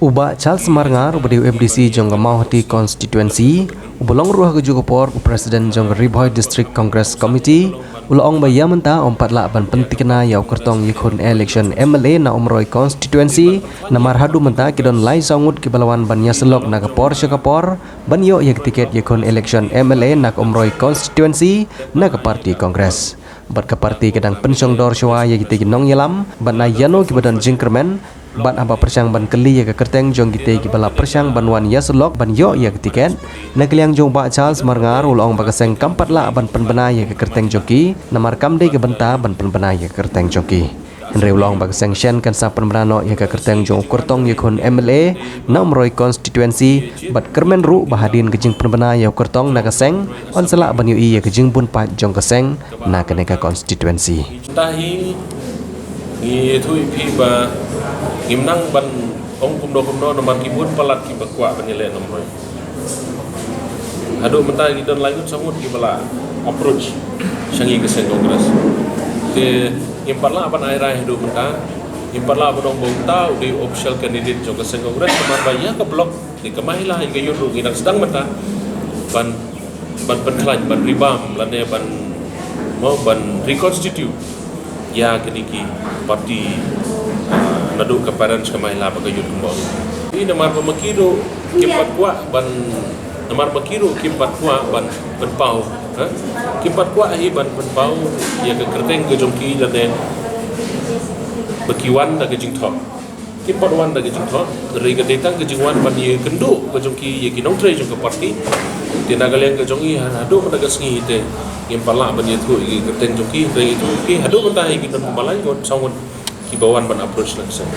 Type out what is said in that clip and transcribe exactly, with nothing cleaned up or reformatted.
U Bah Charles Marngar, uba dei u M D C jong ka Mawhati Constituency, uba long ruh ha kajuh ka por u President jong ka Ri Bhoi District Congress Committee, u la ong ba ïa mynta ym pat lah ban pyntikna ïa u kyrtong ïakhun election M L A na Umroi Constituency, namar haduh mynta ki don lai saw ngut kiba la wan ban ïasyllok na ka por sha ka por ban ïoh ïa ka tiket ïakhun election M L A na ka Umroi Constituency na ka party Congress. Bad ka party ka dang pynshongdor shuwa ïa kita ki nongïalam bad na ïano kiba don jingkyrmen, bad haba pyrshang ban kylli ïa ka kyrteng jong kita kiba la pyrshang ban wan ïasyllok ban ïoh ïa ka tiket, na ka liang jong u Bah Charles Marngar u la ong ba ka seng kam pat lah ban pynbna ïa ka kyrteng jong ki, namar kam dei ka bynta ban pynbna ïa ka kyrteng jong ki. Hynrei u la ong ba ka seng shen kan sa pynbna noh ïa ka kyrteng jong u kyrtong ïakhun M L A na Umroi Constituency, bad kyrmen ruh ba hadien ka jingpynbna ïa u kyrtong na ka seng, yn sa lah ban ïohi ïa ka jingbun paid jong ka seng na kane ka constituency. Mynta hi ngi ïathuh ïa phi ba ngim nang ban ong kumno kumno namar ki bun palat kiba kwah ban ïaleh na Umroi. Haduh mynta ngi don lai ngut saw ngut kiba la approach sha ngi ka seng Congress. Te ngim pat lah ban ai rai haduh mynta, ngim pat lah ban ong ba uta u dei u official candidate jong ka seng Congress namar ba ïa ka block, dei ka Mahila, ïa ka Youth ruh ngi dang sdang mynta ban, ban pynkhlaiñ, ban rebump lane ban, mo, ban reconstitute ïa kine ki party, ah, naduh ka Parents, ka Mahila bad ka Youth kumba. Hi namar ba ma ki ruh kim pat kwah ban, namar ba ma ki ruh kim pat kwah ban pynpaw, ha? Kim pat kwah hi ban pynpaw ïa ka kyrteng ka jong ki lane ba ki wan da ka jingthoh. Kim pat wan da ka jingthoh, hynrei ka dei tang ka jingwan ban ïakynduh ka jong ki ïa ki nongtrei jong ka party. Te na ka liang ka jong ngi ha, haduh mynta ka sngi te ngim pat lah ban ïathuh ïa ki kyrteng jong ki, hynrei ïathuh ki haduh mynta ïa ki don kumba lai ngut saw ngut kiba wan ban approach na ka seng.